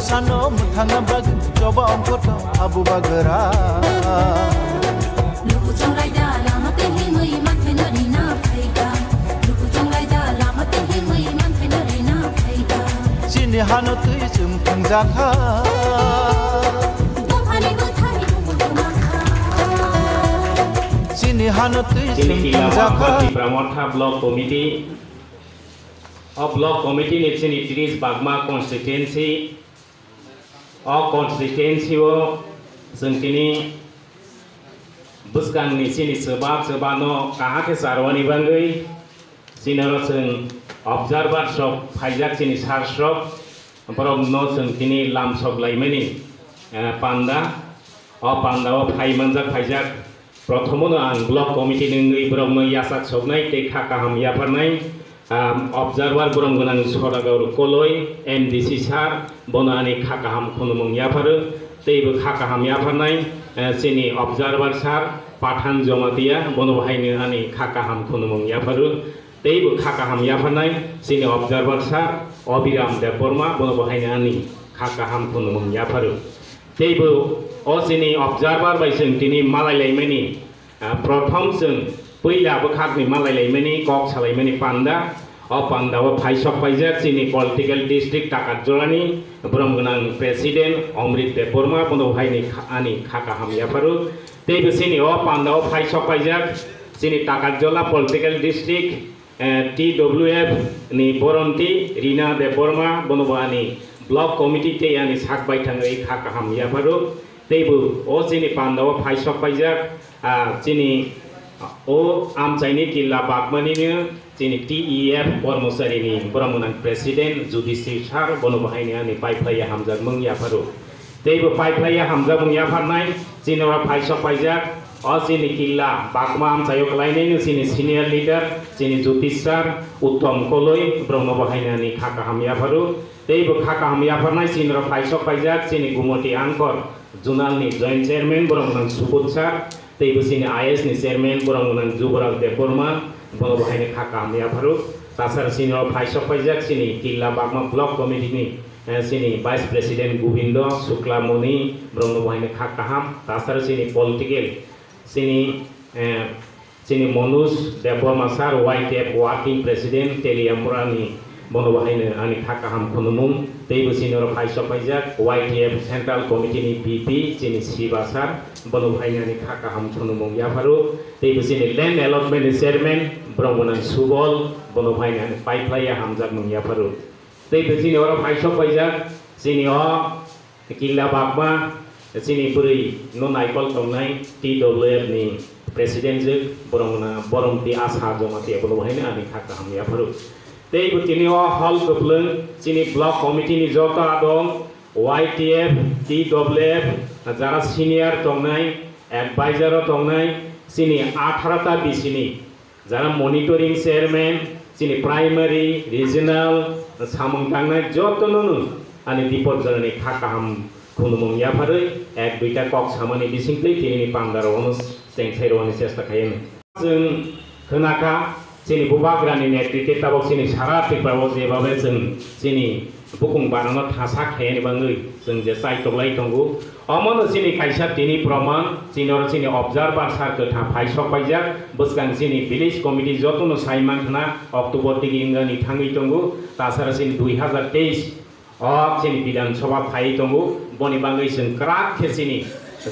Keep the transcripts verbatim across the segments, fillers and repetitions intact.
Sano mwthangna bagwi choba ongkhoto abu bagra. Luku chongraida lama tei himwi manthai no rina phaikha. Luku chongraida lama tei himwi manthai no rina phaikha. Chini hano twi chwng thwngjakha. Buphani bwthani bumung kwmakha. Chini hano twi Chini chwng Kila thwngjakha. Bakha Tipra Motha Block Committee. O Block Committee ni chini tris Bagma constituency. O constituency o chwng tini bwskangni chini chwba chwbano kaham khe charwani bagwi chini oro chwng observers rok phaijak, chini sars rok, borokno chwng tini lamsok laimani, eh, panda. O panda o phai manjak phaijak. Prothomono ang block committee ni wngwi borokno yachak soknai tei kha kaham yapharnai, ah, observer borok gwnang Sodagor Koloi, M D C sir, bono ani kha kaham khunumung yapharo, teibo kha kaham yapharnai, eh, chini observer sir Pathan Jomatia, bono bo haino ani kha kaham khunumung yapharo, teibo kha kaham yapharnai chini observer sir Abhiram Debbarma, bono bo haino ani kha kaham khunumung yapharo. Teibo o chini observer bai chwng tini malai laimani, ah, prothom chwng puila bwkhakni malai laimani, kok salaimani panda. O panda o phai sok paijak chini political district Takarjolani borom gwnang president Omrit Debbarma, bono haini kha-, ani kha kaham yapharo. Teibo chini o panda o phai sok paijak chini Takarjola political district Eh, T W F ni Boronti Rina Debbarma, bono bo ani block committee tei ani sak baithangwi kha kaham yapharo. Teibo o chini panda o phai sok paijak, ah, chini, ah, o amchaini killa bakmani no chini T E F kormochari ni borok gwnang president Judishir sir, bono bo haini ani pai phlai ya hamjakmung yapharo. Teibo pai phlai ya hamjakmung yapharnai, chini oro phai sok paijak, o chini killa bakma amchaio kwlainai no chini senior leader, chini Jyotish sir, Uttom Koloi, borokno bo hainani kha kaham yapharo. Teibo kha kaham yapharnai chini oro phai sok paijak, chini Gumoti Angkor, zonal ni joint chairman, borok nang Subodh sir, teibo chini I S ni chairman, borok nang Juboraj Debbarma, bono bo haino kha kaham yapharo. Tasar chini oro phai sok paijak, chini killa bakma block committee ni, eh, chini Vice President Gobindo Shukla Moni, borokno bo haino kha kaham. Tasar chini political, chini, eh, chini Manoj Debbarma sir, Y T F Working President, Teliamura ni, bono bo haino ani kha kaham khunumung. Teibo chini oro phai sok paijak, Y T F Central Committee ni V P, chini Siva sir, bono bo haino ani kha kaham khunumung yapharo. Teibo chini Land Allotment ni Chairman, borok bo nang Subol, bono bo haino ani pai phlai ya hamjakmung yapharo. Tei bo chini oro phai sok paijak, chini o killa bakma, chini bwrwi no naikol tongnai T W F ni president jwk, borok na borom ti asa joma ti abo bo haino ani kha kaham yapharo. Tei bo tini o hall kwplwng chini block committee ni joto adong, Y T F, T W F, jara senior tongnai, advisor o tongnai, chini atharo ta bisini jara monitoring chairman, chini primary, regional, samung tangnai jotono no ani bipod jorani kha kaham khunumung yapharwi ek duita kok samani bisingtwi tinini panda rogno chengthai rogni chesta khaiyano. Chwng khwnakha, chini bubagrani netrite tabok chini sara Tripura o jebabe chwng chini bukung barano thasa khaiyani bagwi chwng je chaitok lai tongo. Omono chini kaisa tini proman, chini oro chini observer sir kwthang phai sok paijak, bwskang chini village committee jotono sai mankhna October digi wngani thangwi tongo, tasara chini dui hazar teis o chini Bidhan Sabha phai tongo, boni bagwi chwng kwrak khe chini,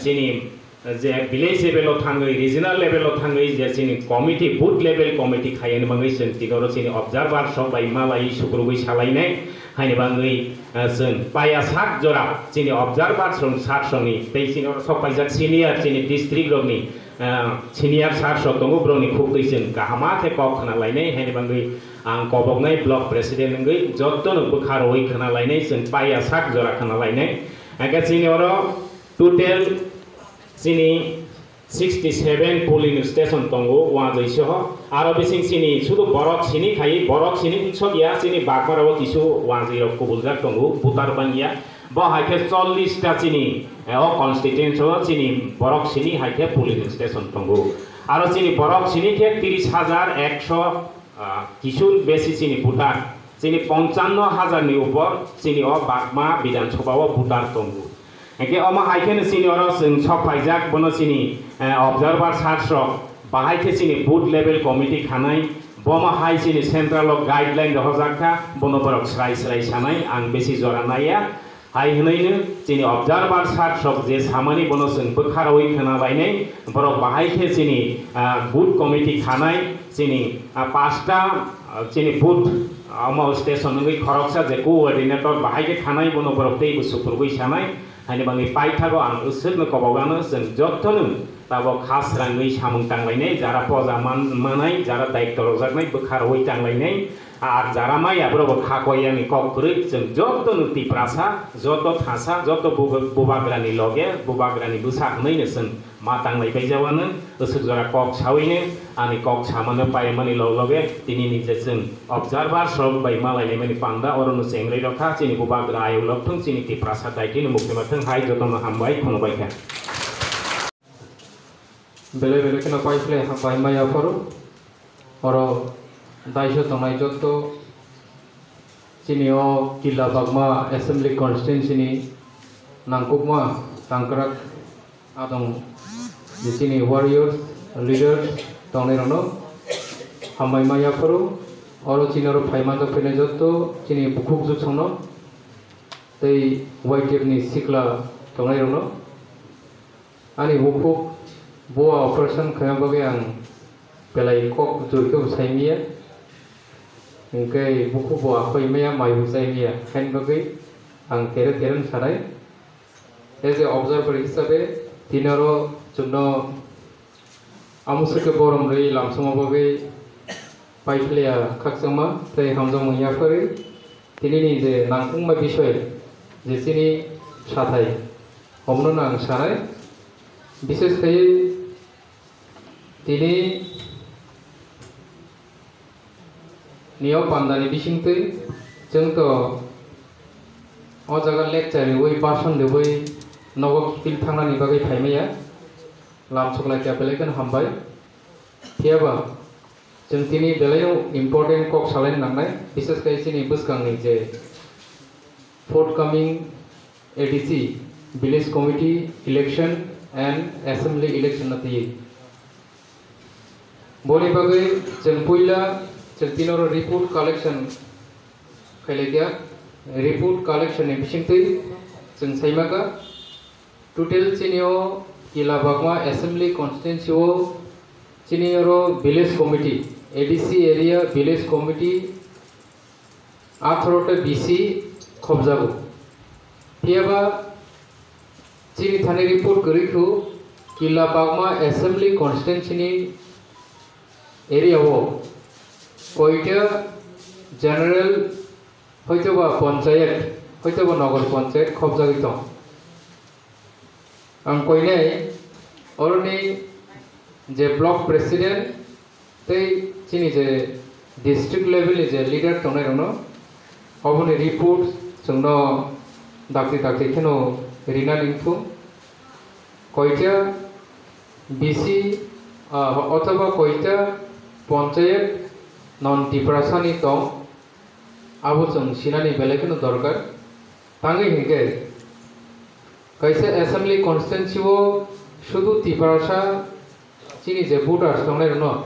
chini je village level o thangwi, regional level o thangwi je chini committee, booth level committee khaiyani bagwi chwng tini oro chini observer sok bai malai sukrubwi salainai. Haini bagwi, eh, chwng paiya sak jora chini observer song sar songni tei chini oro sok paijak senior chini district rokni, eh, senior sar sok tongo, borokni khuk twi chwng kahama khe kok khna lainai. Haini bagwi ang koboknai block president wngwi jotono bwkha rwi khna lainai, chwng paiya sak jora khna lainai. Hake chini oro total chini sixty seven polling station tongo, wanjwi soho. Aro bising chini sudu borok sini khai, borok sini wngsok ya, chini bagmarao kisu wanjwi rok kubuljak tongo, voter bangya. Bo hai khe chollish ta chini, eh, o constituency o chini borok sini hai khe polling station tongo. Aro chini borok sini khe tris hajar ekso, ah, kisu besi chini voter. Chini ponchano hajar ni upor chini o Bagma Bidhan Sabha o voter tongo. Hingke omo hai kheno chini oro chwng sok phaijak, bono chini, eh, observer search rok bahai khe chini booth level committee khanai, bomo hai chini central o guideline rohorjak kha, bono borok srai srai sanai, ang besi jora naiya. Hai hwnwi no chini observer search rok je samani bono chwng bwkha rwi khna lainai, borok bahai khe chini, ah, booth committee khanai, chini, ah, pasta, ah, chini booth, ah, omo station wngwi khoroksa je coordinator bahai khe khanai bono borok tei bo sukurgwi sanai, haini bagwi paithago ang uswkno kobogano chwng jotono tabok khas rangwi samung tanglainai, jara poja man-, manai, jara daitw rwjaknai bwkha rwi tanglainai, Ar jara maya borok bo kha koi yani kok kwrwi, chwng joto no Tiprasa, joto thasa, joto bu-, bubagrani loge, bubagrani bwsa hwnwi no chwng ma tanglai pai jawano, aswk jora kok sawi no, ani kok samano paimani log loge, tini ni je chwng observer rok bai ma lainai mani panda oro no chengrai rok kha, chini bubagra ayuk lok thung, chini Tiprasa daiti no mukti ma thung hai joto no hambai, khulumbai kha. Belai belai kheno pai phlai hambai maya phuru. Oro daisa tongnai jotto chini o Kila Bagma Assembly Constituency ni nangkukma tangkrak adong je chini warriors, leaders tongnai rokno hambai maya phuru. Oro chini oro phai manjak phainai jotto chini bukhuk juksongno tei Y T F ni sikla tongnai rokno. Ani bukhuk boa operation khaima bagwi ang belai kok jui khe bo sai maya. Hwnkhe bukhuk boa khoi maya, mai bo chai maya. Haini bagwi ang tere tere wng sanai. As a observer hisabe tini oro chwngno amo swkhe borom rwi lamsongma bagwi Paiphlaiya khakchangma tei hamjakmung yapharwi tinini je nangkukma bisoi je chini sathai, omono ang sanai. Bishesh khaiwi tini ni o pandani bisingtwi chwng to o jaga lecture riwi, bhasan riwi nogo kiphil thangnani bagwi phaimaya. Lamsok lai kha belai kheno hambai. Phiyaba, chwng tini belaino important kok salaina nangnai, bishesh khai chini bwskangni je forthcoming A D C, Village Committee election and Assembly election no twi. Boni bagwi chwng puila chwng tini oro report collection khailai kha, report collection ni bisingtwi chwng saima kha. Total chini o Kila Bagma Assembly Constituency o chini oro Village Committee, A D C area Village Committee atharo ta B C khobjago. Phiyaba chini thani report kwrwi khu Kila Bagma Assembly Constituency ni area o koita general hoitoba panchayat, hoitoba nagar panchayat khobjagwi tong. Ang koinai oroni je block president tei chini je district level ni je leader tongnai rokno oboni report chwngno dakti dakti kheno rina ningthung. Koita B C, ah, othoba koita panchayat non Tiprasa ni tong, abo chwng sinani belai kheno dorkar. Tangwi hinkhe kaisa assembly constituency o sudu Tiprasa chini je voters tongnai rokno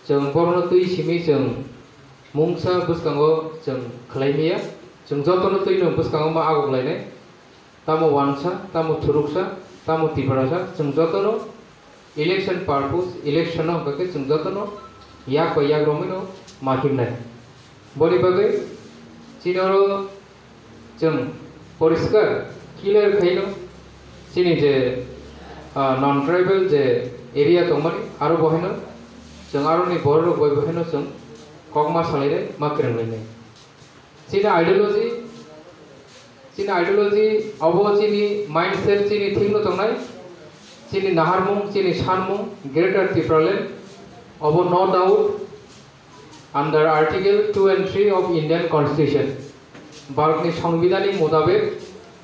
chwng borokno twi simi chwng mungsa bwskango chwng khlai maya, chwng jotono twino bwskango ma aguk lainai. Tamo wansa, tamo thuruksa, tamo Tiprasa, chwng jotono election purpose, election no hwnkha khe chwng jotono yak bai yak romwino ma himnai. Boni bagwi chini oro chwng poriskar clear khaino chini je, ah, non tribal je area tongmani aro bo haino chwng aroni borok rok bai bo haino chwng kokma salainai ma kwrwnglainai. Chini ideology, chini ideology, abo chini mindset, chini thikno tongnai, chini naharmung, chini sanmung, Greater Tipraland, abo no doubt under Article two and three of Indian Constitution. Bharatni Songbidhanni mutabek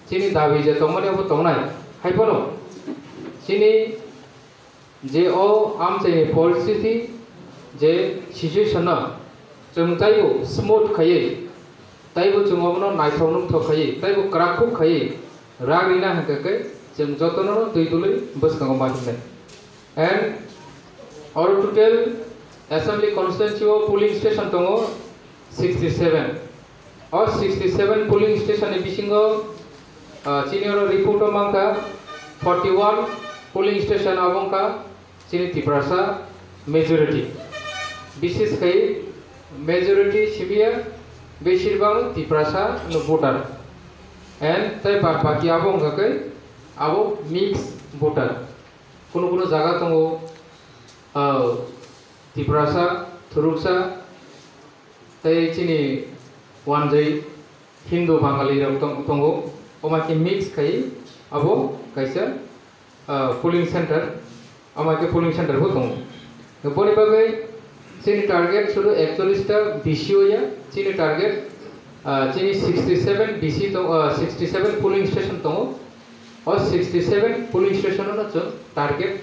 chini dabi je tongmani abo tongnai. Haiphano chini je o amchaini poristiti je situation no Chwng taibo smooth khaiwi, taibo chwng obono naithok nukthok khaiwi, taibo kwrakhuk khaiwi rang rina hwnkha khe chwng jotono twi tului bwskango ma himnai. And oro total assembly constituency o polling station tongo sixty seven. O sixty seven polling station ni bisingo, ah, chini oro report o mankha forty one polling station abo wngkha chini Tiprasa majority. Bises khai majority sibiya beshirbag Tiprasa no voter. And tai bad baki abo wngkha khe abo mix voter. Kuno kuno jaga tongo, ah, Tiprasa, Thuruksa, tei chini wanjwi Hindu Bangali rok tong-, tongo. Omo khe mix khai abo kaisa, ah, polling center, omo khe polling center bo tongo. Boni bagwi chini target sudu ekchollish ta B C o ya, chini target, ah, chini sixty seven B C tong-, ah, sixty seven polling station tongo. O sixty seven polling station no chwng target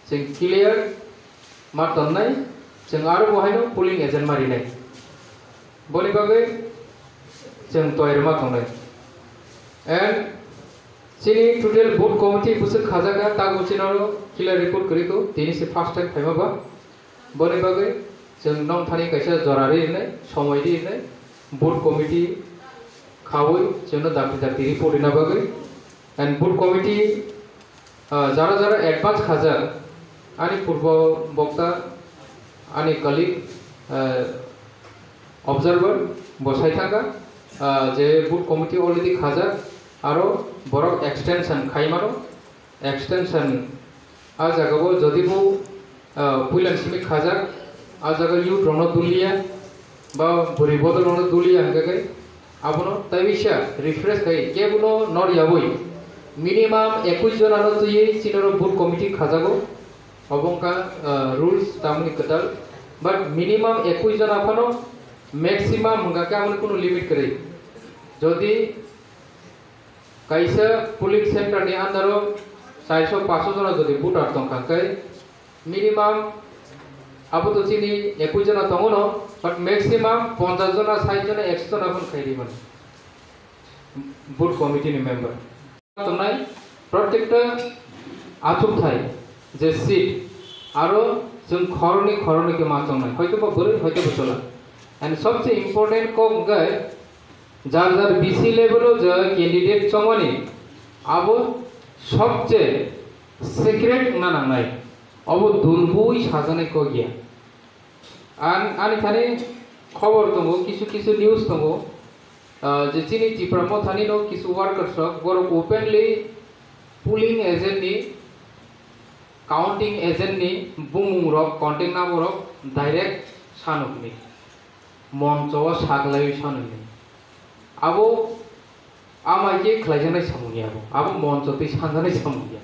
chwng clear ma tonnai, chwng aro bo haino polling agent ma rinai. Boni bagwi chwng toyar ma tongnai. And chini total booth committee bwswk khajak kha, tabuk chini oro clear report kwrwi kho, tini se first time phaima ba. Boni bagwi chwng nong thani kaisa jora ri rinai, somoi ri rinai, booth committee khaui chwngno dakti dakti report rina bagwi. And booth committee, ah, jara jara advance khajak, ani purbo bokta, ani colleague, ah, observer bo sai thangkha, ah, je booth committee already khajak, aro borok extension khai mano, extension a jaga bo jodi bo, ah, puila simi khajak, a jaga youth rokno dulia, ba bwrwi bodol rokno dulia hwnkhe khe abono tai bisa refresh khai kebono nor yabwi minimum ekwis jona no twiwi chini oro booth committee khajago. Obo wngkha, ah, rules tamni kwtal, but minimum ekwis jona phano maximum hwnkha khe aboni kunu limit kwrwi. Jodi kaisa polling center ni under o chairso paso jona jodi voter tongkha khe minimum abo to chini ekwis jona tongo no, but maximum ponchash jona, sait jona, ekso jona phano khai ri mano booth committee ni member. Tongnai protekta achukthai je seat aro chwng khoroknwi khoroknwi khe ma tongnai, hoito ba bwrwi, hoito ba chwla. And sobse important kok hwnkhe jar jar B C level o je candidate chongmani abo sobse secret wngna nangnai, obo dulbui sajaknai kok ya. Ang, ani thani khobor tongo, kisu kisu news tongo, ah, je chini Tipra Mothani no kisu workers rok, borok openly polling agent ni, counting agent ni bumung rok, contact number rok direct sanukni, moncho o saklaiwi sanukni. Abo amai khe khlaijaknai samung ya abo. Abo moncho twi sanjaknai samung ya.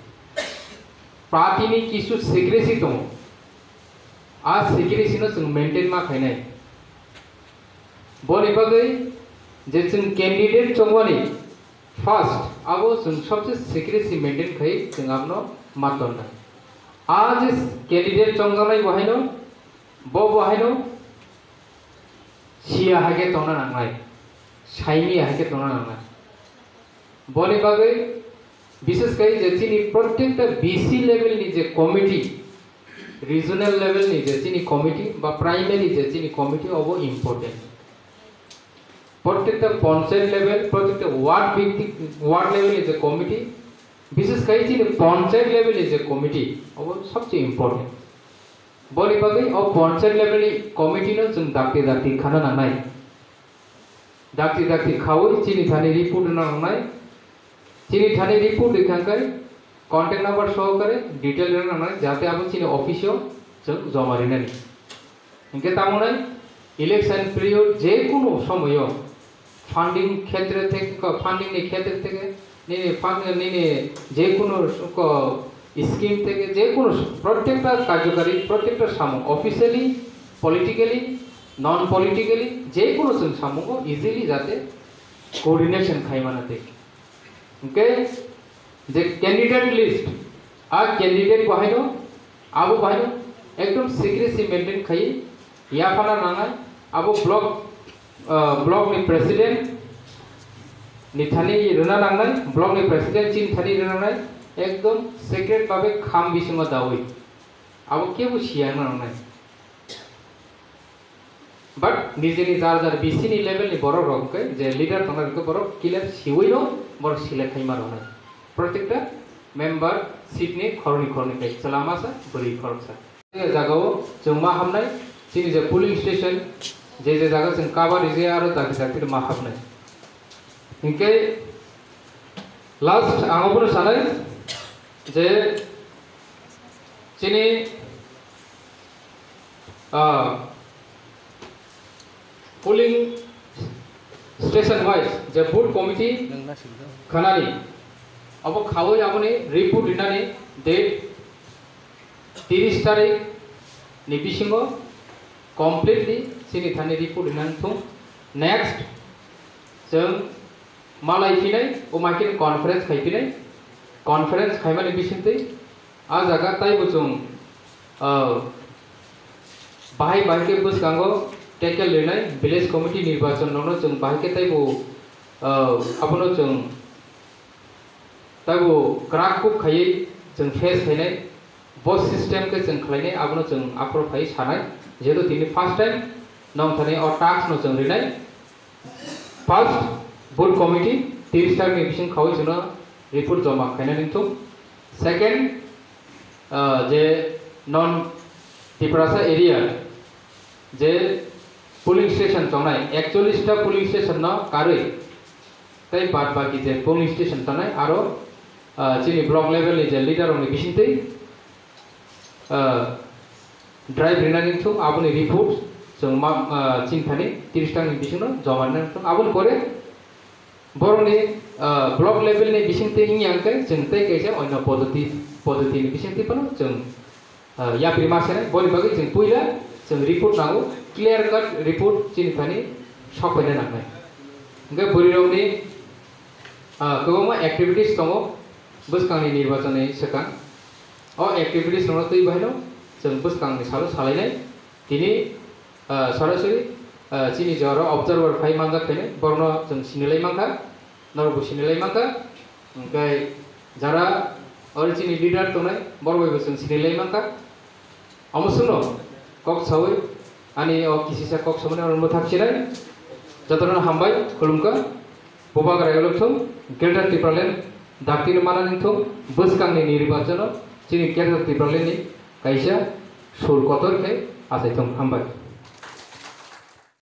Party ni kisu secrecy tongo. A secrecy no chwng maintain ma khainai. Boni bagwi je chwng candidate chongmani first abo chwng sobse secrecy maintain khai chwng abono ma tonna. A je candidate chongjaknai bo haino, bo bo haino siya hai khe tongna nangnai, saimiya hai khe tongna nangnai. Boni bagwi bishes khai je chini protekta B C level ni je committee, regional level ni je chini committee ba primary je chini committee obo important. Protekta panchayat level, protekta ward bhittik, ward level ni je committee, bishes khai chini panchayat level ni je committee obo sobse important. Boni bagwi o panchayat level ni committee no chwng dakti dakti khana nangnai. Dakti dakti khaui chini thani report rwna nangnai. Chini thani report rwkha khe contact number sohokare detail rwna nangnai, jate abo chini office o chwng joma rinani. Hinkhe tamo nai election period je kunu somoyo funding khetre thek-, ko funding ni khetre theke, nini fund, nini je kunu ko scheme theke, je kunu prottekta karjokari, prottekta samung officially, politically, non politically, je kunu chwng samungo easily jate coordination khai mano tei. Hinkhe je candidate list, a candidate bo haino, abo bo haino ekdom secrecy maintain khai yaphana nangnai, Abo block, ah, block ni president ni thani rwna nangnai, block ni president chini thani rwna nangnai, ekdom secret babe kham bisingo dawi. Abo kebo siya nangnai. But nijeni jar jar B C ni level ni borok rok hwnkhe je leader tongnai rok borok clear siwi no borok select khaima rwnai. Protekta member seat ni khorni khorni khe chwla masa bwrwi khoroksa. Jagao chwng ma hamnai chini je polling station je je jaga chwng cover rijak aro dakti dakti ma hamnai. Hinkhe last ang obono sanai je chini, ah, polling station wise je booth committee khanani abo khawi aboni report rinani date tiris tarik ni bisingo completely chini thani report rinani thung. Next chwng malai phinai, o makin conference khai phinai, conference khaimani bisingtwi a jaga taibo chwng, ah, bahai bahai khe bwskango tackle rinai, village committee nirbachon nono chwng bahai khe taibo, ah, abono chwng taibo kwrak kuk khaiwi chwng face khainai, bo system khe chwng khlainai, abono chwng aphuru phai sanai, jehetu tini first time nong thani o task no chwng rinai. First, booth committee tiris tarik ni bising khawi chwngno report joma khaina ningthung. Second, ah, je non Tiprasa area je polling station tongnai, ekchollish ta polling station no karwi tei bad baki je polling station tongnai aro, ah, chini block level ni je leader rok ni bisingtwi, ah, drive rinani thung aboni report chwng ma, ah, chini thani tiris tarik ni bisingno joma rinani thung. Aboni pore borokni, ah, block level ni bisingtwi wngya hwnkhe chwng tei kaisa onyo podoti, podoti ni bisingtwi phano chwng, ah, yapri ma senai. Boni bagwi chwng puila chwng report nango, clear cut report chini thani sok phaina nangnai. Hwnkhe bwrwi rokni, ah, kwbangma activities tongo bwskangni nirbachon ni swkang. O activities rokno twi bahaino chwng bwskangni salo salainai. Tini, ah, sorasori, ah, chini jora observer phai manjak khainai, borokno chwng sinilai mankha, norokbo sinilai mankha. Hwnkhe jara oro chini leader tongnai, borok bai bo chwng sinilai mankha. Omo chwngno kok sawi ani o kisisa kok samani oro mwthak chinai. Jotono hambai, khulumkha. Bubagra Yolothung, Greater Tipraland, daktino manani thung, bwskangni nirbachono chini Greater Tipralandni kaisa sur kotor khe achaithung. Hambai.